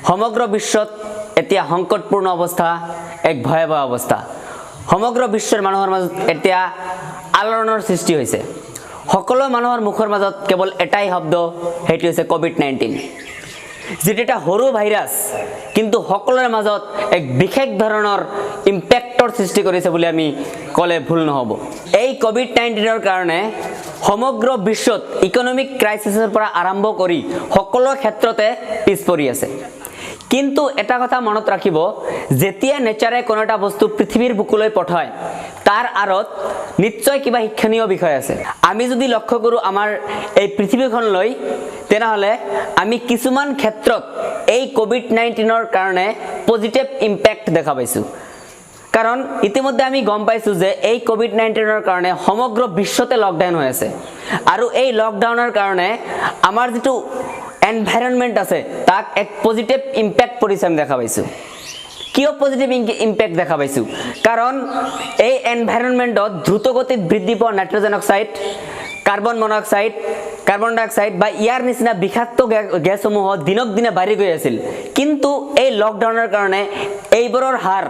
সমগ্ৰ বিশ্বত এতিয়া সংকটপূৰ্ণ অৱস্থা, এক ভয়াৱহ অৱস্থা। সমগ্ৰ বিশ্বৰ মানুহৰ মাজত এতিয়া আলোড়নৰ সৃষ্টি হৈছে। সকলো মানুহৰ মুখৰ মাজত কেৱল এটাই শব্দ, সেইটো হৈছে ক'ভিড-19, যিটো এটা সৰু ভাইৰাছ, কিন্তু সকলোৰে মাজত এক বিশেষ ধৰণৰ ইম্পেক্টৰ সৃষ্টি কৰিছে বুলি আমি ক'লে ভুল নহ'ব। এই ক'ভিড-19ৰ কাৰণে সমগ্ৰ বিশ্বত ইকনমিক ক্ৰাইচিছৰ পৰা আৰম্ভ কৰি সকলো ক্ষেত্ৰতে পিছ পৰি আছে। কিন্তু এটা কথা মনত ৰাখিব, যেতিয়া নেচাৰে কোনো এটা বস্তু পৃথিৱীৰ বুকুলৈ পঠায়, তাৰ আঁৰত নিশ্চয় কিবা শিক্ষণীয় বিষয় আছে। আমি যদি লক্ষ্য কৰোঁ আমাৰ এই পৃথিৱীখনলৈ, তেনেহ'লে আমি কিছুমান ক্ষেত্ৰত এই ক'ভিড-19ৰ কাৰণে পজিটিভ ইম্পেক্ট দেখা পাইছোঁ। কাৰণ ইতিমধ্যে আমি গম পাইছোঁ যে এই ক'ভিড-19ৰ কাৰণে সমগ্ৰ বিশ্বতে লকডাউন হৈ আছে আৰু এই লকডাউনৰ কাৰণে আমাৰ যিটো এনভাইৰনমেণ্ট আছে, তাক এক পজিটিভ ইম্পেক্ট পৰিছে আমি দেখা পাইছোঁ। কিয় পজিটিভ ইম্পেক্ট দেখা পাইছোঁ? কাৰণ এই এনভাইৰনমেণ্টত দ্ৰুতগতিত বৃদ্ধি পোৱা nitrogen oxide, carbon monoxide, carbon ডাই অক্সাইড বা ইয়াৰ নিচিনা বিষাক্ত গেছসমূহ দিনক দিনে বাঢ়ি গৈ আছিল। কিন্তু এই লকডাউনৰ কাৰণে এইবোৰৰ হাৰ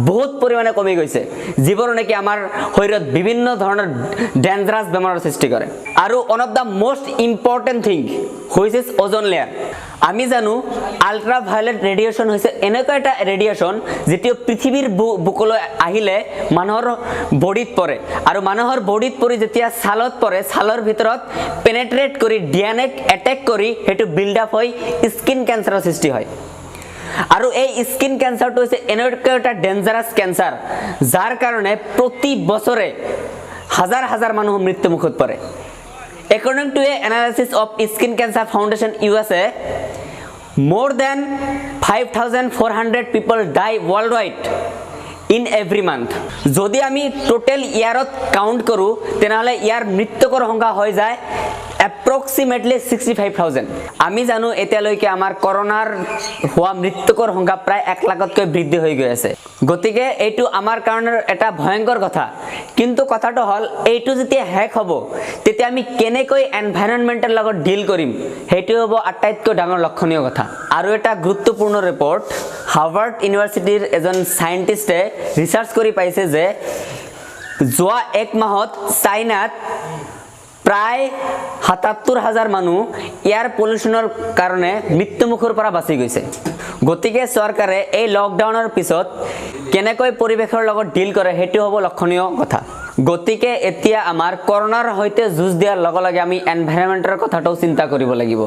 বহুত পৰিমাণে কমি গৈছে, যিবোৰ নেকি আমাৰ শৰীৰত বিভিন্ন ধৰণৰ ডেঞ্জাৰাছ বেমাৰৰ সৃষ্টি কৰে। আৰু one of the most important thing, which is ozone layer। আমি জানো, আল্ট্ৰা ভায়লেট ৰেডিয়েশ্যন হৈছে এনেকুৱা এটা ৰেডিয়েশ্যন, যিটো পৃথিৱীৰ বুকুলৈ আহিলে মানুহৰ বডিত পৰে আৰু মানুহৰ বডিত পৰি যেতিয়া ছালত পৰে, ছালৰ ভিতৰত পেনেট্ৰেট কৰি ডিএনএক এটেক কৰি সেইটো বিল্ড আপ হৈ স্কিন কেঞ্চাৰৰ সৃষ্টি হয়। আৰু এই স্কিন কেঞ্চাৰটো হৈছে এনেকুৱা এটা ডেঞ্জাৰাছ কেঞ্চাৰ, যাৰ কাৰণে প্ৰতি বছৰে হাজাৰ হাজাৰ মানুহ মৃত্যুমুখত পৰে। According to a analysis of Skin Cancer Foundation USA, more than 5400 people die worldwide in every month। যদি আমি টোটেল ইয়াৰত কাউণ্ট কৰোঁ, তেনেহ'লে ইয়াৰ মৃত্যুকৰ সংখ্যা হৈ যায় এপ্ৰক্সিমেটলি 65,000। আমি জানো, এতিয়ালৈকে আমাৰ কৰোণাৰ হোৱা মৃত্যুকৰ সংখ্যা প্ৰায় 1 লাখতকৈ বৃদ্ধি হৈ গৈ আছে। গতিকে এইটো আমাৰ কাৰণে এটা ভয়ংকৰ কথা। কিন্তু কথাটো হ'ল, এইটো যেতিয়া শেষ হ'ব, তেতিয়া আমি কেনেকৈ এনভাইৰনমেণ্টৰ লগত ডিল কৰিম, সেইটো হ'ব আটাইতকৈ ডাঙৰ লক্ষণীয় কথা। আৰু এটা গুৰুত্বপূৰ্ণ ৰিপৰ্ট, হাৰ্ভাৰ্ড ইউনিভাৰ্চিটিৰ এজন চাইণ্টিষ্টে ৰিচাৰ্চ কৰি পাইছে যে যোৱা এক মাহত চাইনাত প্ৰায় 77 হাজাৰ মানুহ এয়াৰ পলিউশ্যনৰ কাৰণে মৃত্যুমুখৰ পৰা বাচি গৈছে। গতিকে চৰকাৰে এই লকডাউনৰ পিছত কেনেকৈ পৰিৱেশৰ লগত ডিল কৰে, সেইটো হ'ব লক্ষণীয় কথা। গতিকে এতিয়া আমাৰ কৰোণাৰ সৈতে যুঁজ দিয়াৰ লগে লগে আমি এনভাইৰনমেণ্টৰ কথাটোও চিন্তা কৰিব লাগিব।